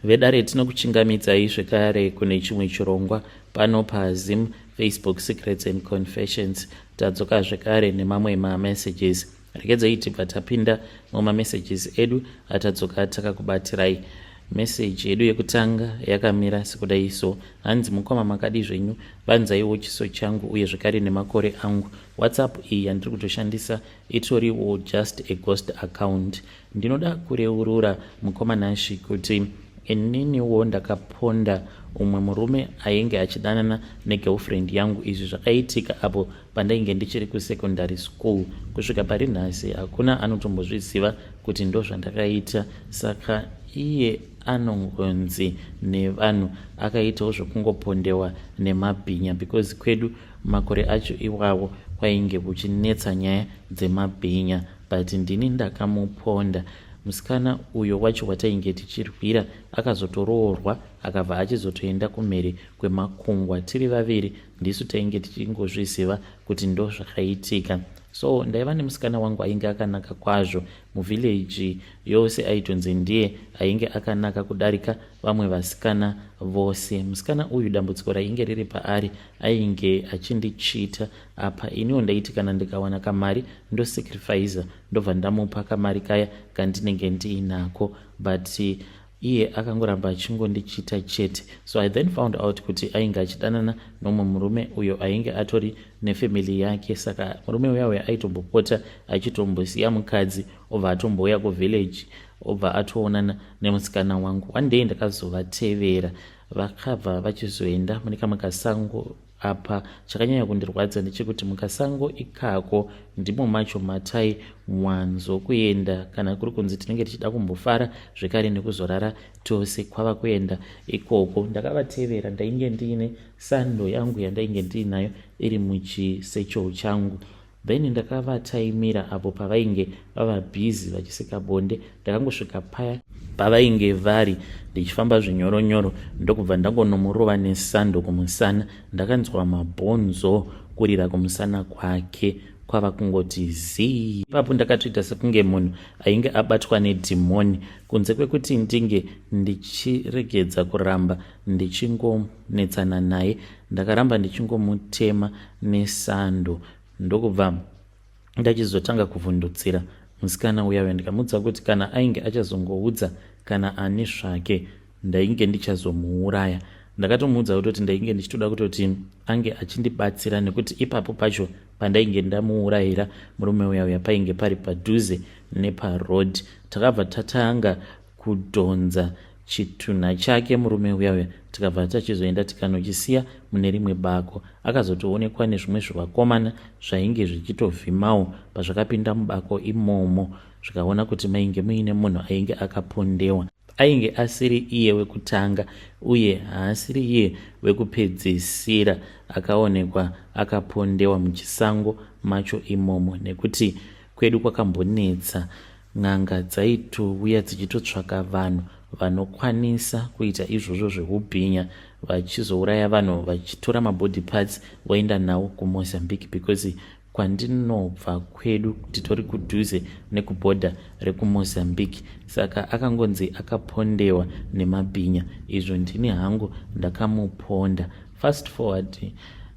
Vedare tinokuchingamidzai zvekare kune chimwe chirongwa pano paZim Facebook Secrets and Confessions. Tadzoka zvekare nemamwe mamessages. Regedzai tibva tapinda mumamessages edu atadzoka takakubatirai. Message yedu yekutanga yakamira sekudai so. Hanzi mukoma makadi zvenyu, vanzaiwo chiso changu uye zvekare nemakore angu. WhatsApp iyi yandiri kutoshandisa itoriwo just a ghost account. Ndinoda kureurura mukoma Nashy kuti ininiwo ndakaponda umwe murume ainge achidanana negirlfriend yangu. Izvi zvakaitika apo pandainge ndichiri kusecondary school. Kusvika pari nhasi hakuna anotombozviziva kuti ndozvandakaita. Saka iye anongonzi nevanhu akaitawo zvekungopondewa nemabhinya because kwedu makore acho iwawo kwainge kuchinetsa nyaya dzemabhinya. But ndini ndakamuponda. Musikana uyo wacho watainge tichirwira akazotoroorwa akabva achizotoenda kumhiri kwemakungwa. Tiri vaviri ndisu tainge tichingozviziva kuti ndozvakaitika. So ndaiva nemusikana wangu ainge akanaka kwazvo. Muvillage yose aitonzi ndiye ainge akanaka kudarika vamwe vasikana vose. Musikana uyu dambudziko rainge riri paari ainge achindichita Apa iniwo ndaiti kana ndikawana kamari ndosacrificer ndobva ndamupa kamari kaya kandinenge ndiinako but iye akangoramba achingondichita chete. So I then found out kuti ainge achidanana nomwe murume uyo ainge atori nefamily yake saka murume uya uya aitombopota achitombosiya mukadzi obva atombouya kuvillage obva atoonana nemusikana wangu. One day ndakazovatevera vakabva vachizoenda mune kamwe kasango Apa chakanyanya kundirwadza ndechekuti mukasango ikako ndimo macho matai wanzo kuenda kana kuri kunzi tinenge tichida kumbofara zvekare nekuzorara tose kwava kuenda ikoko. Ndakavatevera ndainge ndiine sando yangu yandainge ndiinayo iri muchisecho changu. Then ndakavataimira apo pavainge vava busy vachiseka bonde. Ndakangosvika paya pavainge vari ndichifamba zvinyoronyoro ndokubva ndangonomurova nesando kumusana. Ndakanzwa mabhonzo kurira kumusana kwake kwava kungoti zii. Ipapo ndakatoita sekunge munhu ainge abatwa nedhimoni kunze kwekuti ndinge ndichiregedza kuramba ndichingonetsana naye. Ndakaramba ndichingomutema nesando ndokubva ndachizotanga kuvhundutsira musikana uya uya ndikamuudza kuti kana ainge achazongoudza kana ani zvake ndainge ndichazomuuraya. Ndakatomuudza kutoti ndainge ndichitoda kutoti ange achindibatsira nekuti ipapo pacho pandainge ndamuurayira murume uya uya painge pari padhuze neparoad. Takabva tatanga kudhonza chitunha chake murume uya uya tikabva tachizoenda tikanochisiya mune rimwe bako. Akazotoonekwa nezvimwe zvivakomana zvainge zvichitovhimawo pazvakapinda mubako imomo zvikaona kuti mainge muine munhu ainge akapondewa. Ainge asiri iye wekutanga uye haasiri iye wekupedzisira akaonekwa akapondewa muchisango macho imomo nekuti kwedu kwakambonetsa N'anga dzaitouya dzichitotsvaka vanhu vanokwanisa kuita izvozvo zvehubhinya vachizouraya vanhu vachitora mabody parts voenda nawo kuMozambique because kwandinobva kwedu titori kudhuze nekubhodha rekuMozambique saka akangonzi akapondewa nemabhinya izvo ndini hangu ndakamuponda. Fast forward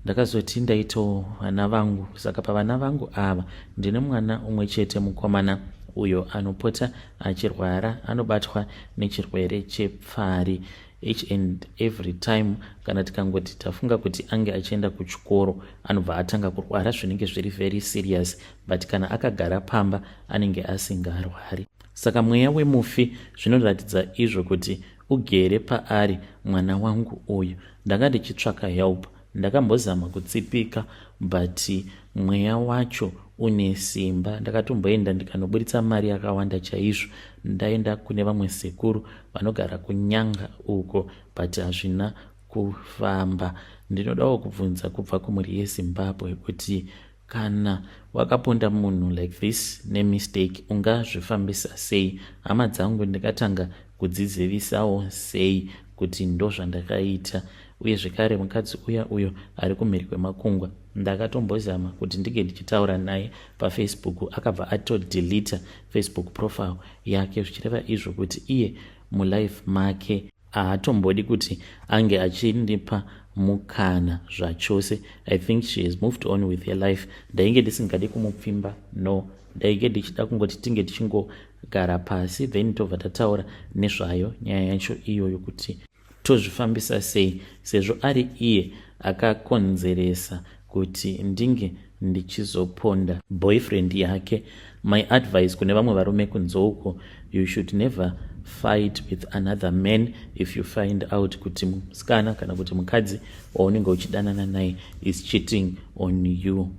ndakazoti ndaitawo vana vangu saka pavana vangu ava ndine mwana umwe chete mukomana uyo anopota achirwara anobatwa nechirwere chepfari each and every time kana tikangoti tafunga kuti ange achienda kuchikoro anobva atanga kurwara zvinenge zviri very serious but kana akagara pamba anenge asingarwari saka mweya wemufi zvinoratidza izvo kuti ugere paari mwana wangu uyu ndanga ndichitsvaka help ndakambozama kutsipika but mweya wacho une simba ndakatomboenda ndikanoburitsa mari yakawanda chaizvo ndaenda kune vamwe sekuru vanogara kunyanga uko but hazvina kufamba ndinodawo kubvunza kubva kumhuri yezimbabwe kuti Kana wakaponda munhu like this nemistake ungazvifambisa sei? Hama dzangu ndingatanga kudzizivisawo sei kuti ndozvandakaita? Uye zvekare mukadzi uya uyo ari kumhiri kwemakungwa ndakatombozama kuti ndinge ndichitaura naye pafacebook akabva atodeleter facebook profile yake zvichireva izvo kuti iye mulife make. Haatombodi kuti ange achindipa mukana zvachose. I think she has moved on with her life. Ndainge ndisingadi kumupfimba, no, ndainge ndichida kungoti tinge tichingogara pasi, then tobva tataura nezvayo nyaya yacho iyoyo kuti tozvifambisa sei, sezvo ari iye akakonzeresa kuti ndinge ndichizoponda boyfriend yake. My advice kune vamwe varume kunze uko: you should never fight with another man if you find out kuti musikana kana kuti mukadzi waunenge uchidanana naye is cheating on you.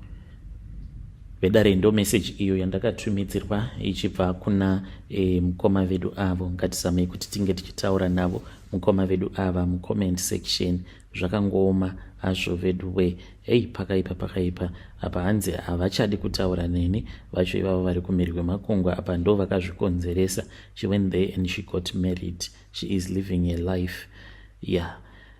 Vedare, ndo message iyo yandakatumidzirwa ichibva kuna mukoma vedu avo. Ngatisamei kuti tinge tichitaura navo mukoma vedu ava mucomment section. Zvakangooma hazvo vedu we. Ei, pakaipa, pakaipa apa. Hanzi havachadi kutaura neni vacho ivavo vari kumhiri kwemakungwa. Apa ndo vakazvikonzeresa. She went there and she got married. She is living a life, yeah.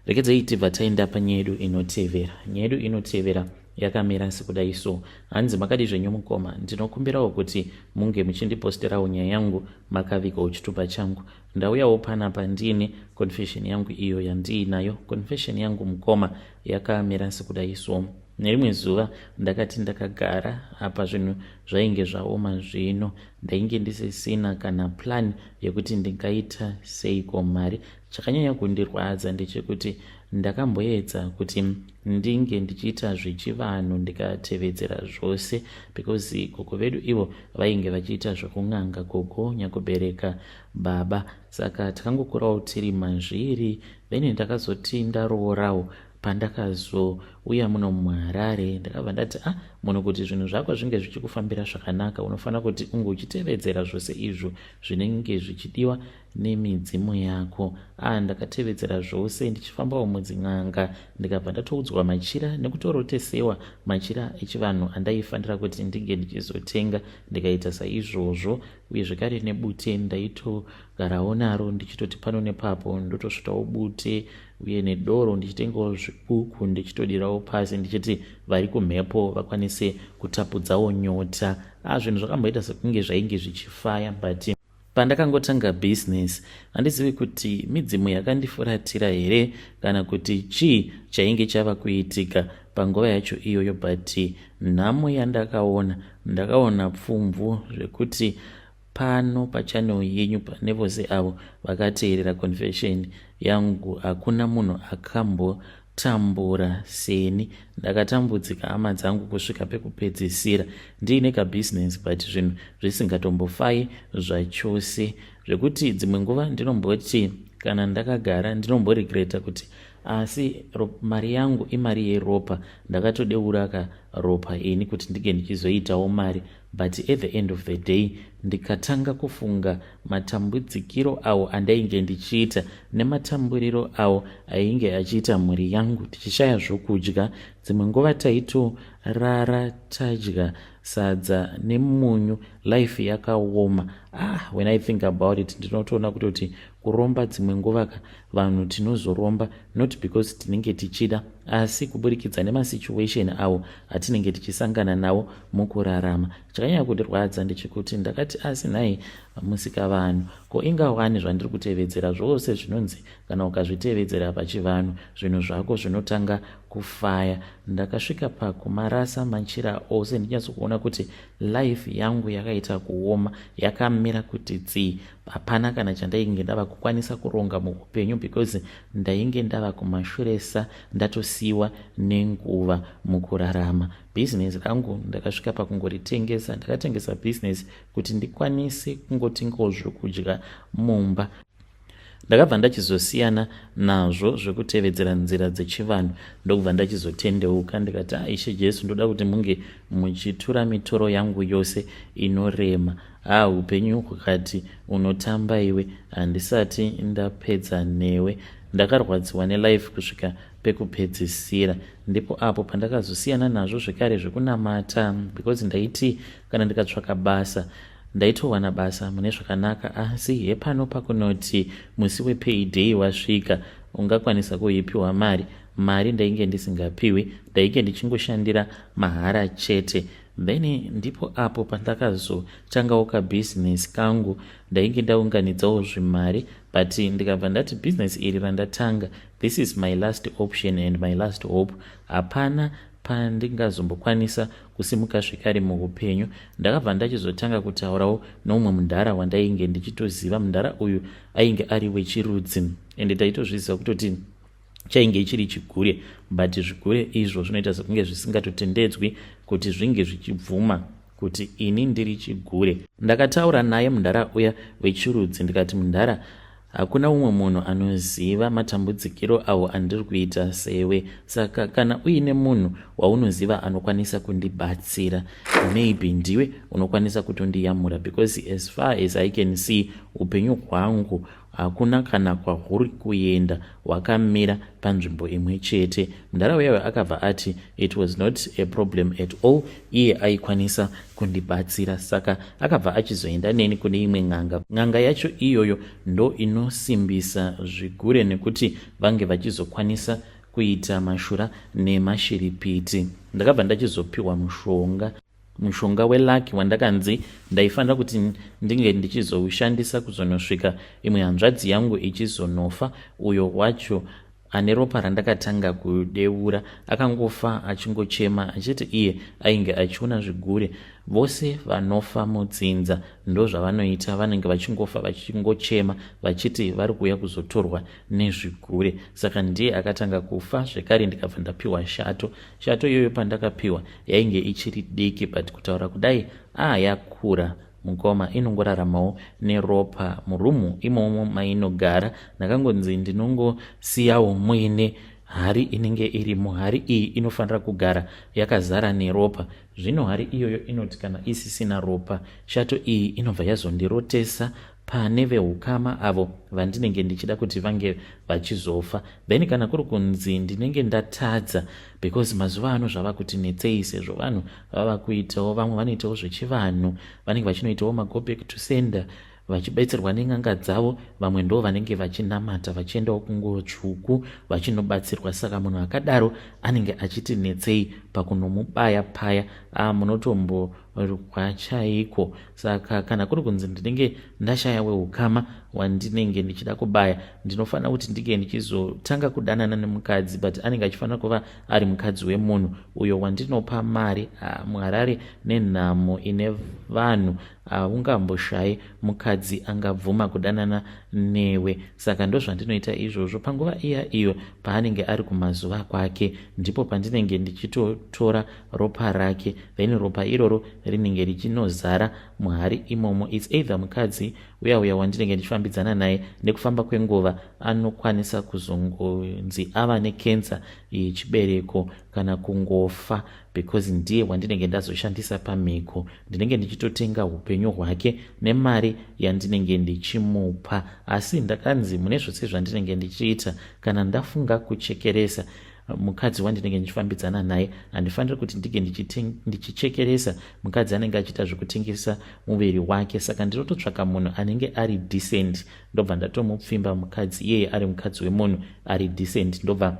Rekedzai tibva taenda panyaya yedu inotevera. Nyaya yedu inotevera yakamira sekudai so. Hanzi, "Makadi zvenyu mukoma? Ndinokumbirawo kuti munge muchindiposterawo nyaya yangu makavigawo chitupa changu. Ndauyawo panapa ndiine confession yangu iyo yandiinayo. Confession yangu mukoma yakamira sekudai so. Nerimwe zuva ndakati ndakagara apa, zvinhu zvainge zvaoma zvino. Ndainge ndisisina kana plan yekuti ndingaita seiko mari. Chakanyanya kundirwadza ndechekuti ndakamboedza kuti ndinge ndichiita zvechivanhu, ndikatevedzera zvose, because gogo vedu ivo vainge vachiita zvekun'anga, gogo nyakubereka baba. Saka takangokurawo tiri mazviri. Then ndakazoti ndaroorawo, pandakazouya muno muHarare, ndakabva ndati, 'Ah, munhu, kuti zvinhu zvako zvinge zvichikufambira zvakanaka, unofanira kuti unge uchitevedzera zvose izvo zvinenge zvichidiwa nemidzimu yako.' Ah, ndakatevedzera zvose, ndichifambawo mudzin'anga, ndikabva ndatoudzwa machira nekutorotesewa machira echivanhu andaifanira kuti ndinge ndichizotenga. Ndikaita saizvozvo, uye zvekare nebute ndaitogarawo naro, ndichitoti pano nepapo ndotosvitawo bute, uye nedoro, ndichitengawo zvikuku, ndichitodirawo pasi, ndichiti vari kumhepo vakwanise kutapudzawo nyota. A, zvinhu zvakamboita sekunge zvainge zvichifaya, but pandakangotanga bhizinesi, handizivi kuti midzimu yakandifuratira here kana kuti chii chainge chava kuitika panguva yacho iyoyo, but nhamo yandakaona, ndakaona pfumvu zvekuti pano pachannel yenyu, pane vose avo vakateerera confession yangu, hakuna munhu akambotambura seni. Ndakatambudzika, hama dzangu, kusvika pekupedzisira, ndiine kabhizinesi, but zvinhu zvisingatombofai zvachose, zvekuti dzimwe nguva ndinomboti kana ndakagara ndinomboregreta kuti asi mari yangu imari yeropa, ndakatodeuraka ropa ini kuti ndinge ndichizoitawo mari. But at the end of the day, ndikatanga kufunga matambudzikiro awo andainge ndichiita nematamburiro awo ainge achiita mhuri yangu, tichishaya zvokudya, dzimwe nguva taitorara tadya sadza nemunyu, life yakaoma. Ah, when I think about it, ndinotoona kutoti kuromba dzimwe nguva ka, vanhu tinozoromba not because tinenge tichida, asi kuburikidza nemasituation awo atinenge tichisangana nawo mukurarama. Chakanyanya kundirwadza ndechekuti ndakati, asi nhai musika vanhu, ko ingawani zvandiri kutevedzera zvose zvinonzi kana ukazvitevedzera pachivanhu zvinhu zvako zvinotanga kufaya? Ndakasvika pakumarasa machira ose, ndinyatsokuona kuti life yangu yakaita kuoma, yakamira kuti tsii. Hapana kana chandainge ndava kukwanisa kuronga muupenyu, because ndainge ndava kumashuresa, ndatosiyiwa nenguva mukurarama. Bhizinesi rangu ndakasvika pakungoritengesa. Ndakatengesa bhizinesi kuti ndikwanise kungotengawo zvokudya mumba. Ndakabva ndachizosiyana nazvo zvekutevedzera nzira dzechivanhu, ndokubva ndachizotendeuka, ndikati, 'A, Ishe Jesu, ndoda kuti munge muchitura mitoro yangu yose inorema.' Ha, upenyu hwakati unotamba iwe, handisati ndapedza newe. Ndakarwadziwa nelife kusvika pekupedzisira. Ndipo apo pandakazosiyana nazvo zvekare zvekunamata, because ndaiti kana ndikatsvaka basa, ndaitowana basa mune zvakanaka, asi hepano pakunoti musi wepayday wasvika, ungakwanisa kuipiwa mari? Mari ndainge ndisingapiwi, ndainge ndichingoshandira mahara chete. Then ndipo apo pandakazotangawo kabhizinesi kangu. Ndainge ndaunganidzawo zvimari, but ndikabva ndati bhizinesi iri randatanga, this is my last option and my last hope. Hapana pandingazombokwanisa kusimuka zvekare muupenyu. Ndakabva ndachizotanga kutaurawo noumwe mudhara wandainge ndichitoziva. Mudhara uyu ainge ari wechirudzi, ende taitozviziva kutoti chainge chiri chigure, but zvigure izvo zvinoita sekunge zvisingatotendedzwi kuti zvinge zvichibvuma kuti ini ndiri chigure. Ndakataura naye mudhara uya wechirudzi, ndikati, "Mudhara, hakuna umwe munhu anoziva matambudzikiro awo andiri kuita sewe. Saka kana uine munhu waunoziva anokwanisa kundibatsira, maybe ndiwe unokwanisa kutondiyamura, because as far as I can see, upenyu hwangu hakuna kana kwahuri kuenda, hwakamira panzvimbo imwe chete." Mudhara uyayo akabva ati it was not a problem at all, iye aikwanisa kundibatsira. Saka akabva achizoenda neni kune imwe n'anga. N'anga yacho iyoyo ndo inosimbisa zvigure nekuti vange vachizokwanisa kuita mashura nemashiripiti. Ndakabva ndachizopiwa mushonga, mushonga welucky, wandakanzi ndaifanira kuti ndinge ndichizoushandisa kuzonosvika imwe hanzvadzi yangu ichizonofa. Uyo wacho ane ropa randakatanga kudeura akangofa achingochema achiti iye ainge achiona zvigure. Vose vanofa mudzinza ndo zvavanoita, vanenge vachingofa vachingochema vachiti vari kuuya kuzotorwa nezvigure. Saka ndiye akatanga kufa zvekare. Ndikabva ndapiwa shato. Shato iyoyo pandakapiwa yainge ichiri diki, but kutaura kudai yakura mukoma, inongoraramawo neropa. Murumu imomo mainogara ndakangonzi ndinongosiyawo muine hari inenge irimo. Hari iyi inofanira kugara yakazara neropa. Zvino hari iyoyo inoti kana isisina ropa, shato iyi inobva yazondirotesa pane veukama avo vandinenge ndichida kuti vange vachizofa. Then kana kuri kunzi ndinenge ndatadza, because mazuva ano zvava kuti netsei, sezvo vanhu vava kuitawo, vamwe vanoitawo zvechivanhu, vanenge vachinoitawo mago back to sender vachibetserwa nen'anga dzavo. Vamwe ndo vanenge vachinamata, vachiendawo kunguo tsvuku vachinobatsirwa. Saka munhu akadaro anenge achiti netsei pakunomubaya paya, munotomborwa chaiko. Saka kana kuri kunzi ndinenge ndashaya weukama wandinenge ndichida kubaya, ndinofanira kuti ndinge ndichizotanga kudanana nemukadzi, but anenge achifanira kuva ari mukadzi wemunhu uyo wandinopa mari. MuHarare nenhamo ine vanhu, haungamboshayi mukadzi angabvuma kudanana newe. Saka ndozvandinoita izvozvo. Panguva iya iyo paanenge ari kumazuva kwake, ndipo pandinenge ndichitotora ropa rake, then ropa iroro rinenge richinozara muhari imomo. It's either mukadzi uya uya wandinenge ndichifambidzana naye, nekufamba kwenguva anokwanisa kuzongonzi ava nekensa yechibereko kana kungofa, because ndiye wandinenge ndazoshandisa pamhiko. Ndinenge ndichitotenga upenyu hwake nemari yandinenge ndichimupa. Asi ndakanzi mune zvose zvandinenge ndichiita, kana ndafunga kuchekeresa mukadzi wandinenge ndichifambidzana naye, handifaniri kuti ndinge ndichichekeresa mukadzi anenge achiita zvekutengesa muviri wake. Saka ndinototsvaka munhu anenge ari decent, ndobva ndatomupfimba mukadzi iyeye ari mukadzi wemunhu ari decent, ndobva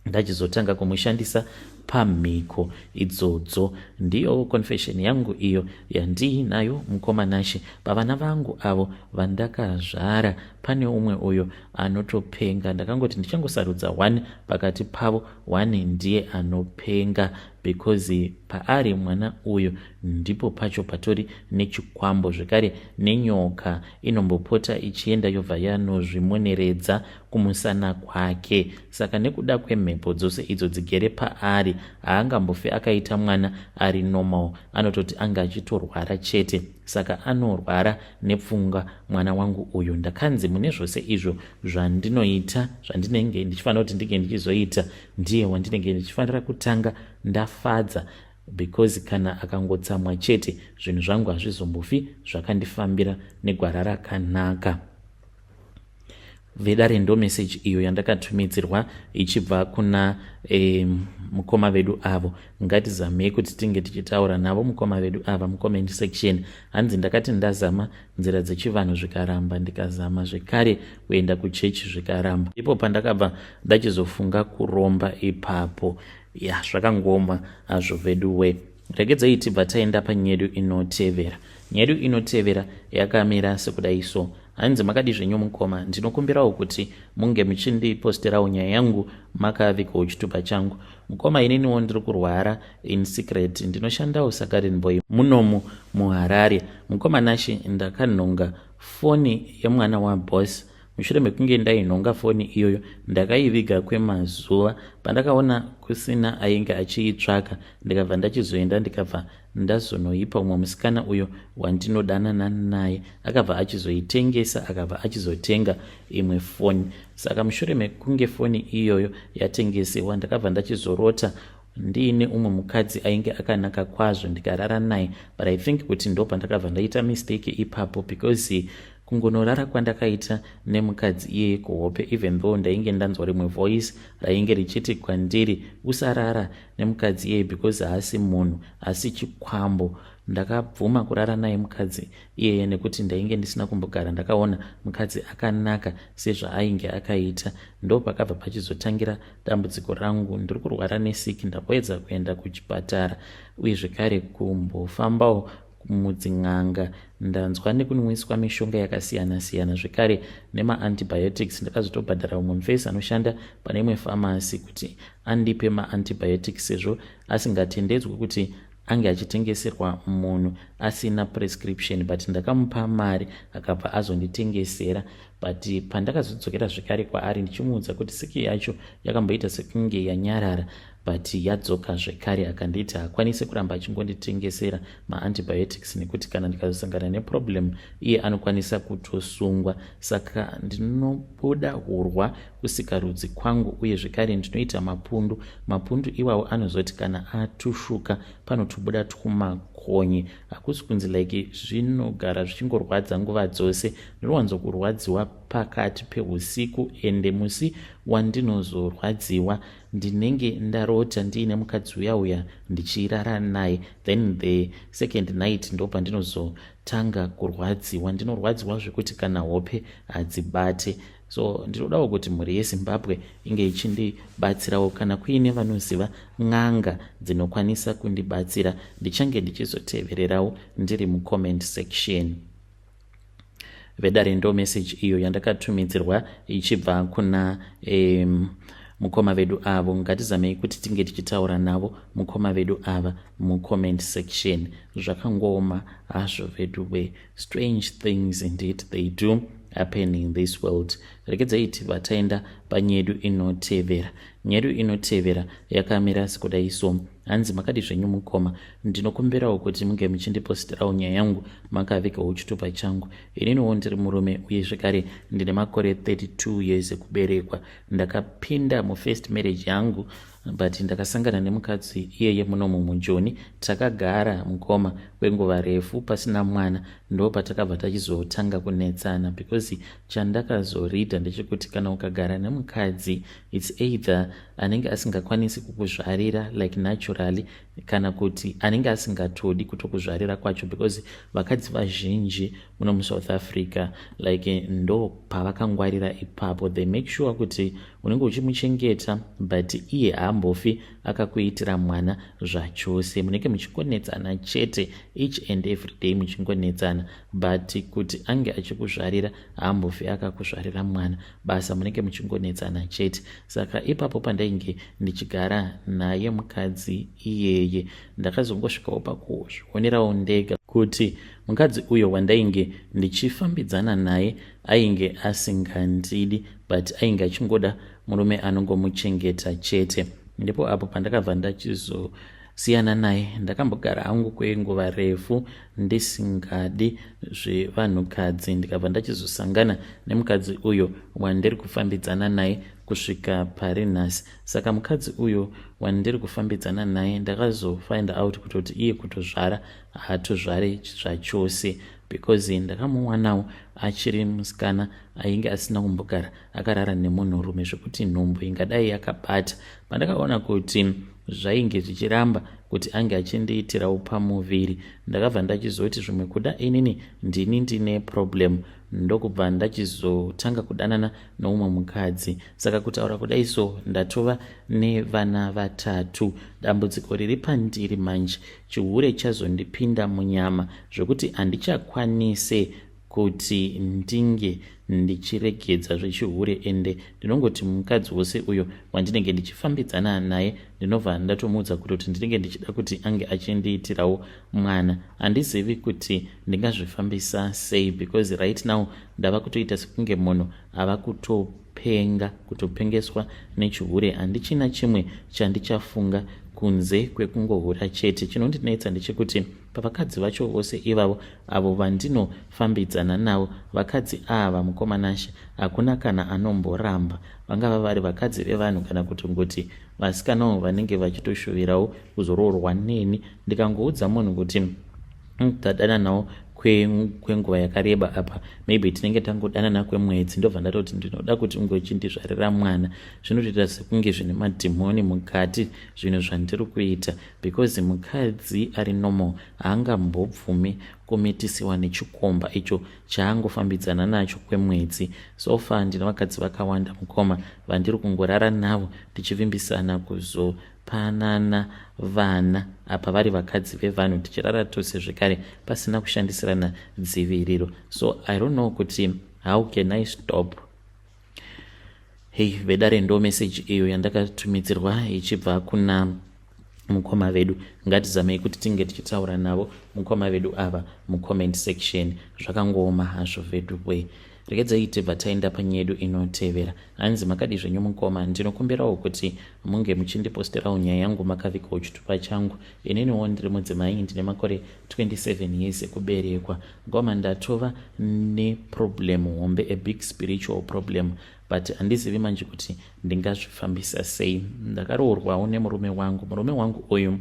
ndachizotanga kumushandisa pamhiko idzodzo. Ndiyo confession yangu iyo yandiinayo, mukoma Nashe. Pavana vangu avo vandakazvara, pane umwe uyo anotopenga. Ndakangoti ndichangosarudza one pakati pavo, one ndiye anopenga, because paari mwana uyu ndipo pacho patori nechikwambo zvekare, nenyoka inombopota ichienda yobva yanozvimoneredza kumusana kwake. Saka nekuda kwemhepo dzose idzo dzigere paari, haangambofi akaita mwana ari normal, anototi anga achitorwara chete. Saka anorwara nepfungwa mwana wangu uyu. Ndakanzi mune zvose izvo zvandinoita, zvandinenge ndichifanira kuti ndinge ndichizoita, ndiye wandinenge ndichifanira kutanga ndafadza, because kana akangotsamwa chete, zvinhu zvangu hazvizombofi zvakandifambira negwara rakanaka. Vedare, ndo meseji iyo yandakatumidzirwa ichibva kuna mukoma vedu avo. Ngatizamei kuti tinge tichitaura navo mukoma vedu ava mucomment section. Hanzi, "Ndakati ndazama nzira dzechivanhu zvikaramba, ndikazama zvekare kuenda kuchechi zvikaramba. Ipo pandakabva ndachizofunga kuromba ipapo." Ya, zvakangoma hazvo vedu we. Regedzai tibva taenda panyedu inotevera. Nyedu inotevera yakamira sekudai so. Hanzi makadi zvenyu mukoma, ndinokumbirawo kuti munge muchindiposterawo nyaya yangu makavigawo chitupa changu. Mukoma, ininiwo ndiri kurwara in secret, ndinoshandawo sagarden boy munomu muHarare. Mukoma Nashe, ndakanhonga foni yemwana waboss. Mushure mekunge ndainhonga foni iyoyo, ndakaiviga kwemazuva. Pandakaona kusina ainge achiitsvaka, ndikabva ndachizoenda, ndikabva ndazonoipa umwe musikana uyo wandinodanana naye. Akabva achizoitengesa, akabva achizotenga imwe foni. Saka mushure mekunge foni iyoyo yatengesewa, ndakabva ndachizorota ndiine umwe mukadzi ainge akanaka kwazvo, ndikarara naye. But I think kuti ndo pandakabva ndaita mistake ipapo, because kungonorara kwandakaita nemukadzi iyeye kuhope, even though ndainge ndanzwa rimwe voice rainge richiti kwandiri, "Usarara nemukadzi iyeye because haasi munhu, asi chikwambo," ndakabvuma kurara naye mukadzi iyeye nekuti ndainge ndisina kumbogara ndakaona mukadzi akanaka sezvaainge akaita. Ndo pakabva pachizotangira dambudziko rangu. Ndiri kurwara nesiki. Ndamboedza kuenda kuchipatara uye zvekare kumbofambawo mudzin'anga. Ndanzwa nekunwiswa mishonga yakasiyana-siyana zvekare nemaantibiotics. Ndakazotobhadhara umwe mufesi anoshanda pane imwe famasi kuti andipe maantibiotics, sezvo asingatendedzwi kuti ange achitengeserwa munhu asina prescription, but ndakamupa mari akabva azonditengesera. But pandakazodzokera zvekare kwaari ndichimuudza kuti siki yacho yakamboita sekunge yanyarara but yadzoka zvekare, akanditi haakwanisi kuramba achingonditengesera maantibiotics nekuti kana ndikazosangana neproblem iye anokwanisa kutosungwa. Saka ndinobuda hurwa kusikarudzi kwangu uye zvekare ndinoita mapundu. Mapundu iwawo anozoti kana atushuka, panotobuda twumakonye. Hakusi kunzi like zvinogara zvichingorwadza nguva dzose. Ndinowanzokurwadziwa pakati peusiku, ende musi wandinozorwadziwa ndinenge ndarota ndiine mukadzi uya uya ndichirara naye. Then the second night ndo pandinozotanga kurwadziwa. Ndinorwadziwa zvekuti kana hope hadzibate. So ndinodawo kuti mhuri yeZimbabwe inge ichindibatsirawo. Kana kuine vanoziva n'anga dzinokwanisa kundibatsira, ndichange ndichizotevererawo ndiri mucomment section. Vedare, ndo message iyo yandakatumidzirwa ichibva kuna mukoma vedu avo. Ngatizamei kuti tinge tichitaura navo mukoma vedu ava mucomment section. Zvakangooma hazvo vedu we. Strange things indeed, they do happen in this world. Regedzai tibva taenda panyedu inotevera. Nyedu inotevera yakamira sekudai so. Hanzi makadi zvenyu mukoma, ndinokumbirawo kuti munge muchindipostirawo nyaya yangu makavigawo chitupa changu. Ininiwo ndiri murume uye zvekare ndine makore 32 years ekuberekwa. Ndakapinda mufirst marriage yangu, but ndakasangana nemukadzi iyeye munomu muJoni. Takagara, mukoma, kwenguva refu pasina mwana. Ndo patakabva tachizotanga kunetsana, because chandakazoridha ndechekuti kana ukagara nemukadzi, it's either anenge asingakwanisi kukuzvarira like naturally, kana kuti anenge asingatodi kutokuzvarira kwacho, because vakadzi vazhinji muno muSouth Africa, like ndo pavakangwarira ipapo. They make sure kuti unenge uchimuchengeta, but iye haambofi akakuitira mwana zvachose. Munenge muchingonetsana chete each and every day, muchingonetsana, but kuti ange achikuzvarira, haambofi akakuzvarira mwana. Basa munenge muchingonetsana chete. Saka ipapo pandainge ndichigara naye mukadzi iyeye, ndakazongosvikawo pakuzvionerawo ndega kuti mukadzi uyo wandainge ndichifambidzana naye ainge asingandidi, but ainge achingoda murume anongomuchengeta chete. Ndipo apo pandakabva ndachizosiyana naye. Ndakambogara hangu kwenguva refu ndisingadi zvevanhukadzi, ndikabva ndachizosangana nemukadzi uyo wandiri kufambidzana naye kusvika pari nhasi. Saka mukadzi uyo wandiri kufambidzana naye, ndakazofind out kutoti iye kutozvara haatozvari zvachose, because ndakamuwanawo achiri musikana ainge asina kumbogara akarara nemunhurume, zvekuti nhumbu ingadai yakabata. Pandakaona kuti zvainge zvichiramba kuti ange achindiitirawo pamuviri, ndakabva ndachizoti zvimwe kuda inini ndini ndine problem. Ndokubva ndachizotanga kudanana noumwe mukadzi. Saka kutaura kudai so, ndatova nevana vatatu. Dambudziko riri pandiri manje, chihure chazondipinda munyama zvokuti handichakwanise kuti ndinge ndichiregedza zvechihure. Ende ndinongoti mukadzi wose uyo wandinenge ndichifambidzana naye, ndinobva ndatomuudza kutoti ndinenge ndichida kuti ange achindiitirawo mwana. Handizivi kuti ndingazvifambisa sei, because right now ndava kutoita sekunge munhu ava kutopenga, kutopengeswa nechihure. Handichina chimwe chandichafunga kunze kwekungohura chete. Chinondinetsa ndechekuti pavakadzi vacho vose ivavo avo vandinofambidzana navo, vakadzi ava, mukoma Nashe, hakuna kana anomboramba, vangava vari vakadzi vevanhu kana kutongoti vasikanawo vanenge vachitoshuvirawo kuzoroorwa neni. Ndikangoudza munhu kuti tadana nawo kwenguva yakareba apa, maybe tinenge tangodanana kwemwedzi, ndobva ndatoti ndinoda kuti unge uchindizvarira mwana, zvinotoita sekunge zvine madhimoni mukati zvinhu zvandiri kuita, because mukadzi ari normal haangambobvumi kumitisiwa nechikomba icho chaangofambidzana nacho kwemwedzi. So far ndine vakadzi vakawanda, mukoma, vandiri kungorara navo tichivimbisana kuzopanana vana. Apa vari vakadzi vevanhu, tichirara tose zvekare pasina kushandisirana dziviriro. So I don't know kuti how can I stop. Hei vedare, ndo meseji iyo yandakatumidzirwa ichibva kuna mukoma vedu. Ngatizamei kuti tinge tichitaura navo mukoma vedu ava mucomment section. Zvakangooma hazvo vedu we. Regedzai tibva taenda panyaya yedu inotevera. Hanzi, "Makadi zvenyu mukoma? Ndinokumbirawo kuti munge muchindiposterawo nyaya yangu makavikawo chitupa changu. Ininiwo ndiri mudzimai, ndine makore 27 years ekuberekwa. Ngoma, ndatova neproblem hombe, a big spiritual problem, but handizivi manje kuti ndingazvifambisa sei. Ndakaroorwawo nemurume wangu. Murume wangu uyu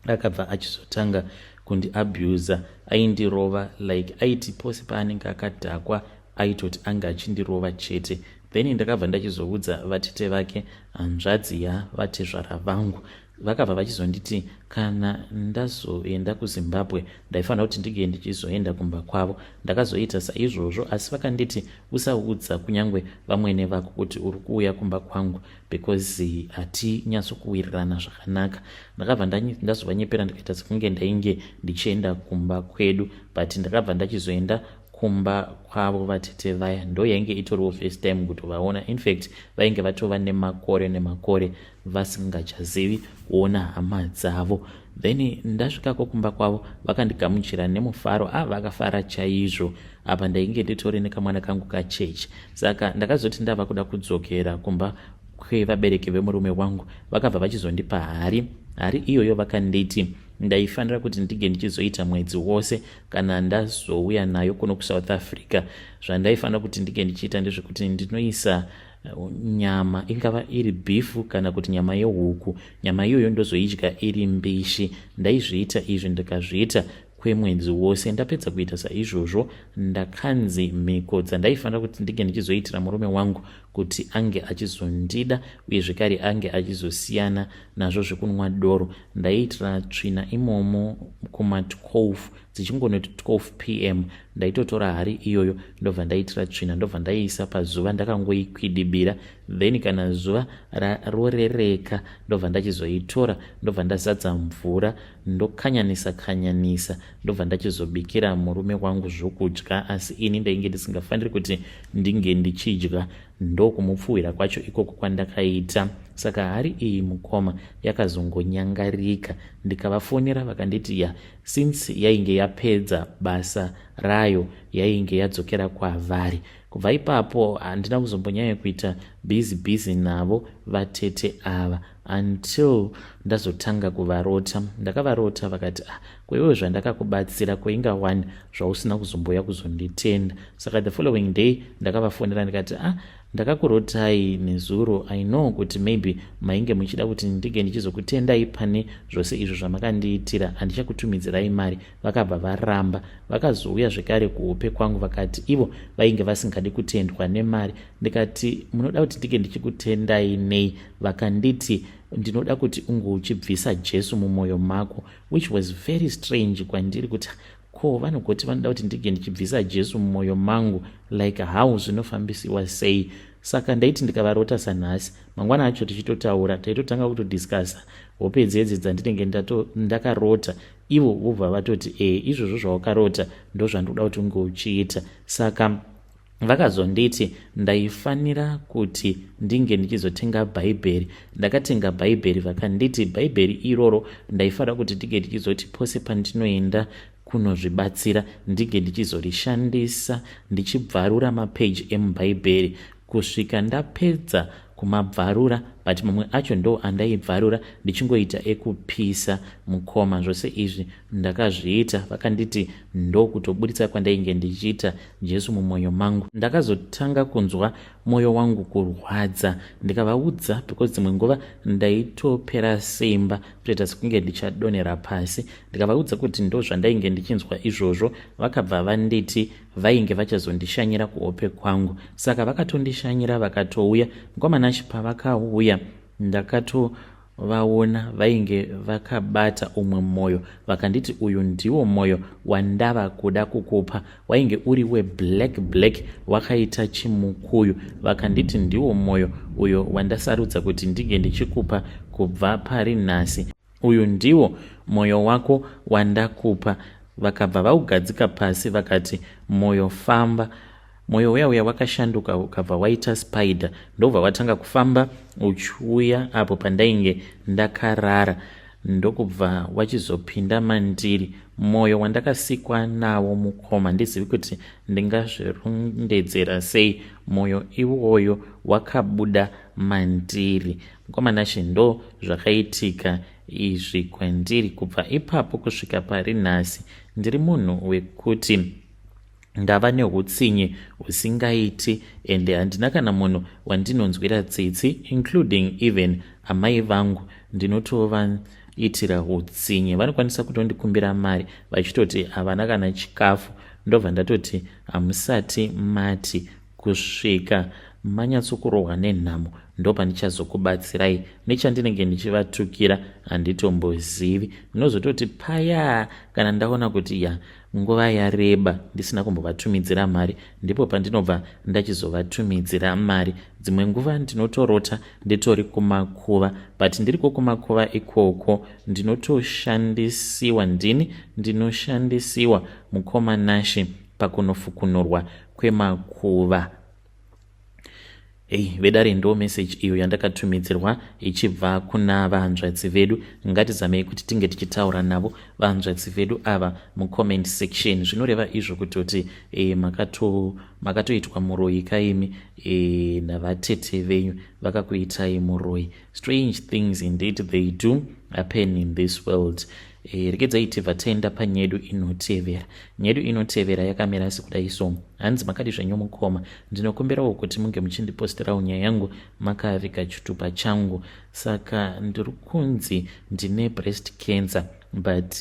akabva achizotanga kundiabusa. Aindirova, like aiti pose paanenge akadhakwa aitoti anga achindirova chete. Then ndakabva ndachizoudza vatete vake, hanzvadzi yavatezvara vangu. Vakabva vachizonditi kana ndazoenda kuZimbabwe ndaifanira kuti ndinge ndichizoenda kumba kwavo. Ndakazoita saizvozvo, asi vakanditi usaudza kunyange vamwene vako kuti uri kuuya kumba kwangu, because hatinyatsokuwirirana zvakanaka. Ndakabva ndazovanyepera, ndikaita sekunge ndainge ndichienda kumba kwedu, but ndakabva ndachizoenda kumba kwavo vatete vaya. Ndo yainge itoriwo first time kutovaona. Infact vainge vatova nemakore nemakore vasingachazivi kuona hama dzavo. Then ndasvikako kumba kwavo, vakandigamuchira nemufaro. A, vakafara chaizvo. Apa ndainge nditori nekamwana kangu kachechi. Saka ndakazoti ndava kuda kudzokera kumba kwevabereki vemurume wangu, vakabva vachizondipa hari. Hari iyoyo vakanditi ndaifanira kuti ndinge ndichizoita mwedzi wose kana ndazouya nayo kuno kuSouth Africa. Zvandaifanira kuti ndinge ndichiita ndezvekuti ndinoisa nyama, ingava iri beef kana kuti nyama yehuku. Nyama iyoyo ndozoidya iri mbishi. Ndaizviita izvi, ndikazviita kwemwedzi wose. Ndapedza kuita saizvozvo, ndakanzi mhiko dzandaifanira kuti ndinge ndichizoitira murume wangu kuti ange achizondida uye zvekare ange achizosiyana nazvo zvekunwa doro, ndaiitira tsvina imomo kuma12, dzichingonoti 12 p.m. ndaitotora hari iyoyo, ndobva ndaitira tsvina, ndobva ndaiisa pazuva ndakangoikwidibira. Then kana zuva rorereka, ndobva ndachizoitora, ndobva ndazadza mvura, ndokanyanisa kanyanisa, ndobva ndachizobikira murume wangu zvokudya, asi ini ndainge ndisingafaniri kuti ndinge ndichidya. Ndokumupfuwira kwacho ikoko kwandakaita. Saka hari iyi, mukoma, yakazongonyangarika. Ndikavafonera, vakanditi ya, since yainge yapedza basa rayo, yainge yadzokera kwavari. Kubva ipapo handina kuzombonyanya kuita busy busy navo vatete ava until ndazotanga kuvarota. Ndakavarota vakati, "Ah, kweiwe zvandakakubatsira kweinga one zvausina kuzomboya kuzonditenda?" Saka the following day ndakavafonera ndikati, "Ah, ndakakurotai nezuro. I know kuti maybe mainge muchida kuti ndinge ndichizokutendai pane zvose izvo zvamakandiitira. Handichakutumidzirai mari." Vakabva varamba. Vakazouya zvekare kuhope kwangu, vakati ivo vainge vasingadi kutendwa nemari. Ndikati, "Munoda kuti ndinge ndichikutendai nei?" Vakanditi, "Ndinoda kuti unge uchibvisa Jesu mumwoyo mako," which was very strange kwandiri kuti Ko vanogoti vanoda kuti ndige ndichibvisa Jesu mumwoyo mangu, like how zvinofambisiwa sei? Saka ndaiti ndikavarota sanhasi, mangwana acho tichitotaura, taitotanga kutodiscussa hope dzedzi dzandinenge ndakarota. Ivo vobva vatoti, "E, izvozvo zvawakarota ndozvandinoda kuti unge uchiita." Saka vakazonditi ndaifanira kuti ndinge ndichizotenga Bhaibheri. Ndakatenga Bhaibheri. Vakanditi Bhaibheri iroro ndaifanira kuti ndinge ndichizoti pose pandinoenda kunozvibatsira, ndinge ndichizorishandisa, ndichibvarura mapeji emubhaibheri kusvika ndapedza kumabvarura. But mamwe acho ndo andaibvarura ndichingoita ekupisa. Mukoma, zvose izvi ndakazviita. Vakanditi ndokutoburitsa kwandainge ndichiita Jesu mumwoyo mangu. Ndakazotanga kunzwa mwoyo wangu kurwadza. Ndikavaudza, because dzimwe nguva ndaitopera simba, kutoita sekunge ndichadonhera pasi. Ndikavaudza kuti ndo zvandainge ndichinzwa izvozvo. Vakabva vanditi vainge vachazondishanyira kuhope kwangu. Saka vakatondishanyira, vakatouya. Mukomanashi, pavakauya ndakatovaona vainge vakabata umwe mwoyo. Vakanditi, "Uyu ndiwo mwoyo wandava kuda kukupa." Wainge uri weblack black, wakaita chimukuyu. Vakanditi, "Ndiwo mwoyo uyo wandasarudza kuti ndinge ndichikupa kubva pari nhasi. Uyu ndiwo mwoyo wako wandakupa." Vakabva vaugadzika pasi, vakati, "Mwoyo, famba." Mwoyo uya uya wakashanduka, ukabva waita spider, ndobva watanga kufamba uchiuya apo pandainge ndakarara, ndokubva wachizopinda mandiri. Mwoyo wandakasikwa nawo, mukoma, ndizivi kuti ndingazvirondedzera sei. Mwoyo iwoyo wakabuda mandiri. Mukoma Nashe, ndo zvakaitika izvi kwandiri. Kubva ipapo kusvika pari nhasi ndiri munhu wekuti ndava neutsinye husingaiti, ende handina kana munhu wandinonzwira tsitsi, including even amai vangu. Ndinotovaitira utsinye. Vanokwanisa kutondikumbira mari vachitoti havana kana chikafu, ndobva ndatoti, "Hamusati mati kusvika manyatsokurohwa nenhamo, ndopandichazokubatsirai." Nechandinenge ndichivatukira handitombozivi. Ndinozototi paya kana ndaona kuti ya, nguva yareba ndisina kumbovatumidzira mari, ndipo pandinobva ndachizovatumidzira mari. Dzimwe nguva ndinotorota nditori kumakuva, but ndiriko kumakuva ikoko ndinotoshandisiwa. Ndini ndinoshandisiwa, mukoma Nashi, pakunofukunurwa kwemakuva. Ei vedare, ndo meseji iyo yandakatumidzirwa ichibva kuna vahanzvadzi vedu. Ngatizamei kuti tinge tichitaura navo vahanzvadzi vedu ava mucomment section. Zvinoreva izvo kutoti makatoitwa muroyi kaimi navatete venyu, vakakuitai muroyi. Strange things indeed, they do happen in this world. Regedzai tibva taenda panyedu inotevera. Nyedu inotevera yakamira sekudai so. Hanzi, "Makadi zvenyu mukoma? Ndinokumbirawo kuti munge muchindiposterawo nyaya yangu makaviga chitupa changu. Saka ndiri kunzi ndine breast cancer, but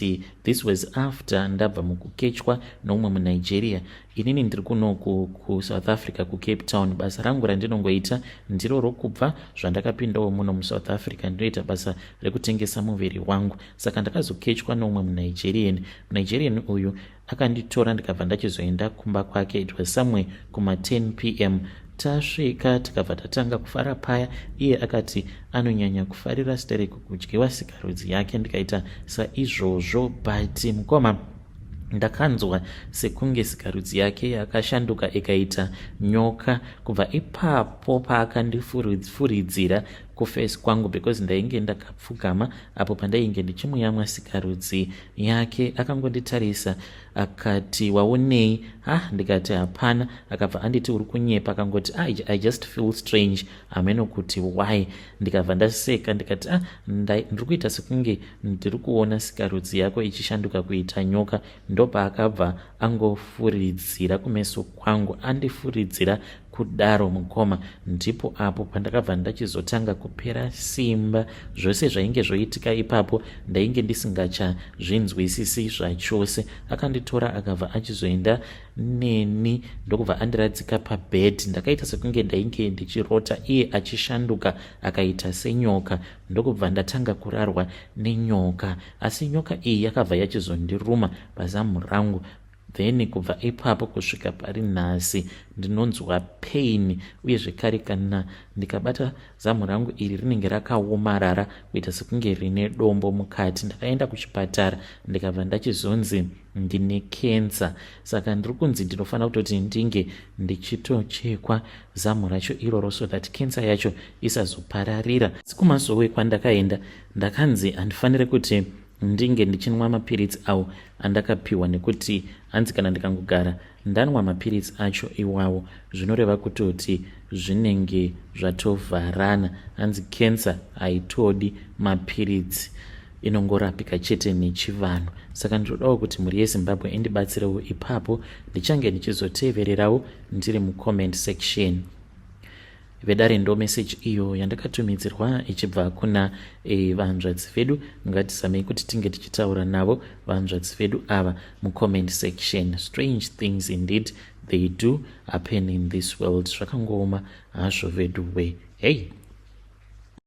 this was after ndabva mukukechwa noumwe muNigeria. Inini ndiri kunoku kuSouth Africa, kuCape Town. Basa rangu randinongoita ndiro rokubva zvandakapindawo muno muSouth Africa, ndinoita basa rekutengesa muviri wangu. Saka ndakazokechwa noumwe muNigerian. MuNigerian uyu akanditora, ndikabva ndachizoenda kumba kwake. It was somewhere kuma10 p.m. Tasvika, tikabva tatanga kufara paya. Iye akati anonyanya kufarira stereki kudyiwa sikarudzi yake, ndikaita saizvozvo. But mukoma, ndakanzwa sekunge sikarudzi yake yakashanduka ikaita nyoka. Kubva ipapo paakandifuridzira kuface kwangu, because ndainge ndakapfugama apo pandainge ndichimuyamwa sikarudzi yake, akangonditarisa akati, 'Waonei?' Ha, ndikati, 'Hapana.' Akabva anditi, 'Uri kunyepa.' Akangoti, 'I just feel strange, hameno kuti why.' Ndikabva ndaseka, ndikati, 'Ah, ndiri kuita sekunge ndiri kuona sikarudzi yako ichishanduka kuita nyoka.' Ndopaakabva angofuridzira kumeso kwangu, andifuridzira kumeso kwangu." kudaro mukoma, ndipo apo pandakabva ndachizotanga kupera simba. Zvose zvainge zvoitika ipapo ndainge ndisingachazvinzwisisi zvachose. Akanditora akabva achizoenda neni ndokubva andiradzika pabed. Ndakaita sekunge ndainge ndichirota, iye achishanduka akaita senyoka, ndokubva ndatanga kurarwa nenyoka. Asi nyoka iyi yakabva yachizondiruma pazamu rangu. Then kubva ipapo kusvika pari nhasi ndinonzwa pain, uye zvekare kana ndikabata zamu rangu iri rinenge rakaomarara kuita sekunge rine dombo mukati. Ndakaenda kuchipatara ndikabva ndachizonzi ndine kensa, saka ndiri kunzi ndinofanira kutoti ndinge ndichitochekwa zamu racho iroro so that kensa yacho isazopararira. Asi kumasowe kwandakaenda ndakanzi handifaniri kuti ndinge ndichinwa mapiritsi awo andakapiwa, nekuti hanzi kana ndikangogara ndanwa mapiritsi acho iwawo zvinoreva kutoti zvinenge zvatovharana. Hanzi kensa haitodi mapiritsi, inongorapika chete nechivanhu. Saka ndinodawo kuti mhuri yeZimbabwe indibatsirewo ipapo. Ndichange ndichizotevererawo ndiri mucomment section. Vedare, ndo meseji iyo yandakatumidzirwa ichibva kuna vanzvadzi vedu. Ngatizamei kuti tinge tichitaura navo vanzvadzi vedu ava mucomment section. Strange things indeed, they do happen in this world. Zvakangooma hazvo vedu we. Hei.